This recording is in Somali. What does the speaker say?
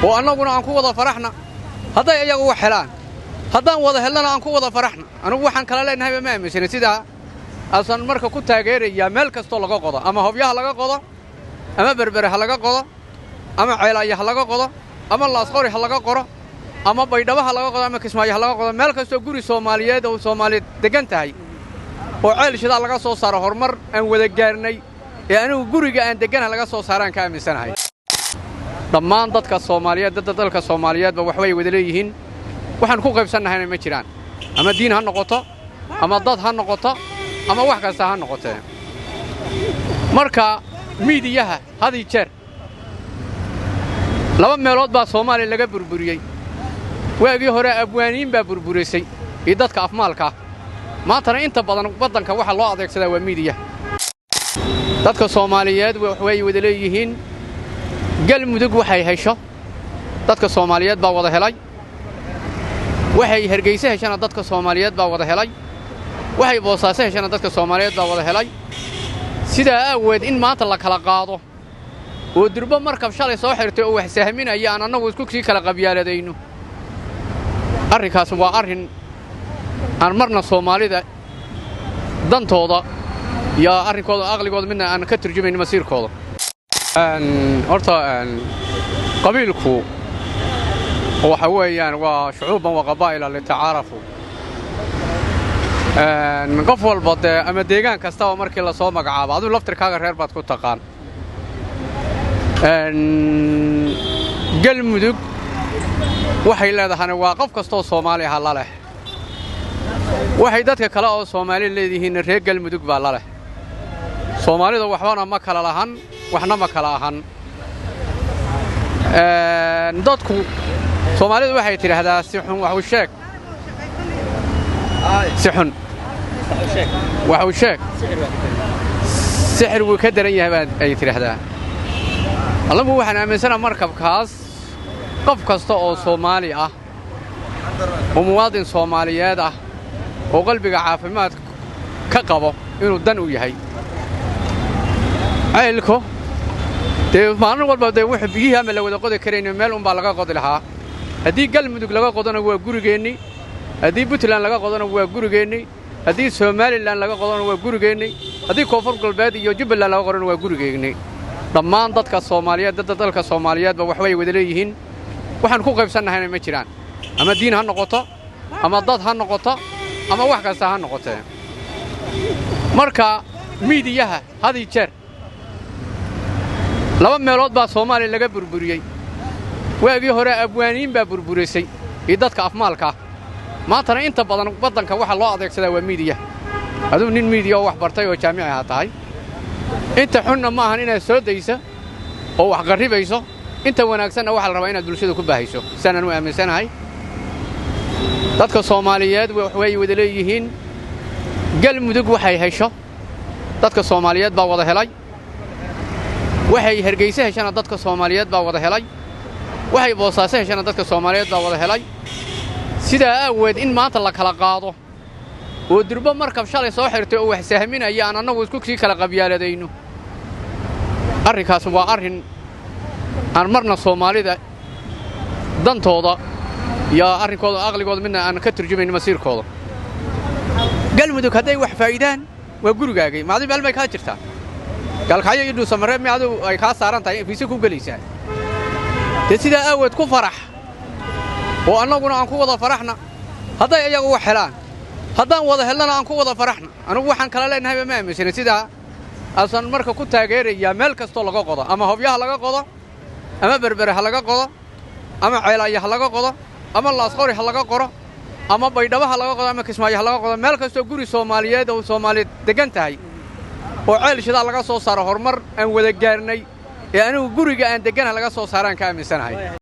Oo annaguna aan ku wada faraxna hadday iyagu wax helaan, haddaan wada helnana aan ku wada faraxna. Anugu waxaan kala leenahayba ma aaminsana. Sidaa asaan marka ku taageerayaa meel kastoo laga qodo, ama Hobyaha laga qodo, ama Berbere ha laga qodo, ama Ceelaya ha laga qodo, ama Laasqori ha laga qoro, ama Baydhabo ha laga qodo, ama Kismaayo ha laga qodo, meel kastoo guri Soomaaliyeed oo Soomaaliyeed deggan tahay oo ceel shidaal laga soo saaro, horumar aan wada gaarnay ee anigu guriga aan degganaha laga soo saaraan ka aaminsanahay. Dhammaan dadka Soomaaliyeed, dadda dalka Soomaaliyeedba waxbay wada leeyihiin, waxaan ku qaybsannahayna ma jiraan, ama diin ha noqoto, ama dad ha noqoto, ama wax kasta ha noqotee. Marka miidiyaha had iyo jeer laba meelood baa Soomaaliya laga burburiyey. Waagii hore abwaaniin baa burburisay iyo dadka afmaalka ah. Maantana inta badan waddanka waxa loo adeegsadaa waa miidiyaha. Dadka Soomaaliyeed waxbay wada leeyihiin. Galmudug waxay hesho dadka Soomaaliyeed baa wada helay, waxay Hargeyse heshana dadka Soomaaliyeed baa wada helay, waxay Boosaaso heshana dadka Soomaaliyeed baa wada helay. Sidaa aaweed in maanta la kala qaado oo durbo markab shalay soo xirtay oo wax sahminaya aan annagu isku sii kala qabyaaladayno, arrinkaas waa arrin aan marna Soomaalida dantooda iyo arrinkooda aqligooda midna aan ka turjumayn masiirkooda. Horta qabiilku waxa weeyaan waa shucuuban wa qabaa'ila litacaarafu. Qof walba dee ama deegaan kastaba markii lasoo magacaabo, adigu laftirkaaga reer baad ku taqaan. Galmudug waxay leedahana waa qof kastoo Soomaali aha la leh, waxay dadka kale oo Soomaali leedihiinna reer Galmudug baa la leh. Soomaalida waxbana ma kala lahan, waxna ma kala ahan. Dadku Soomaalidu waxay tidhaahdaa si xun wax u sheeg, si xun wax u sheeg sixir wuu ka daran yahay baa ay tidhaahdaa. Allagu waxaan aaminsanaha markabkaas qof kasta oo Soomaali ah oo muwaadin Soomaaliyeed ah oo qalbiga caafimaad ka qabo inuu dan u yahay. Ceylku dee maalin walba dee wuxuu biyihii ama la wada qodi karayno, meel unbaa laga qodi lahaa. Haddii Galmudug laga qodona waa gurigeennii, haddii Puntland laga qodona waa gurigeennii, haddii Somalilan laga qodona waa gurigeennii, haddii Koonfur Galbeed iyo Jubbaland laga qodona waa gurigeennii. Dhammaan dadka Soomaaliyeed, dadda dalka Soomaaliyeedba waxbay wada leeyihiin, waxaan ku qaybsannahayna ma jiraan, ama diin ha noqoto, ama dad ha noqoto, ama wax kasta ha noqotee. Marka miidiyaha had iyo jeer laba meelood baa Soomaaliya laga burburiyey. Waagii hore abwaaniin baa burburisay iyo dadka afmaalka ah. Maantana inta badan waddanka waxa loo adeegsadaa waa miidiyaha. Adigu nin miidiya oo wax bartay oo jaamici ha tahay, inta xunna ma ahan inaad soo dayso oo wax qarribayso, inta wanaagsanna waxaa la rabaa inaad bulshada ku baahayso. Saanaan u aaminsanahay. Dadka Soomaaliyeed waxbay wada leeyihiin. Galmudug waxay hesho dadka Soomaaliyeed baa wada helay, waxay Hargeyse heshana dadka Soomaaliyeed baa wada helay, waxay Boosaaso heshana dadka Soomaaliyeed baa wada helay. Sidaa aaweed in maanta la kala qaado oo durbo markab shalay soo xirtay oo wax sahminaya aan annagu isku sii kala qabyaaladayno, arrinkaas waa arrin aan marna Soomaalida dantooda iyo arrinkooda aqligooda midna aan ka turjumayn masiirkooda. Galmudug hadday wax faa'iidaan waa gurigaagay. Maadi meel bay kaa jirtaa Gaalkacyo iyo Dhuusamareeb mi adigu ay kaa saaran tahay fiise ku gelaysaa? Dee sidaa aaweed ku farax oo annaguna aan ku wada faraxna hadday iyagu wax helaan, haddaan wada helnana aan ku wada faraxna. Anugu waxaan kala leenahayba ma aaminsana. Sidaa asaan marka ku taageerayaa meel kastoo laga qodo, ama Hobyaha laga qodo, ama Berbere ha laga qodo, ama Ceelaya ha laga qodo, ama Laasqori ha laga qoro, ama Baydhabo ha laga qodo, ama Kismaayo ha laga qodo, meel kastoo guri Soomaaliyeed oo Soomaaliyeed deggan tahay oo ceel shidaal laga soo saaro, horumar aan wada gaarnay ee anigu guriga aan degganaha laga soo saaraan ka aaminsanahay.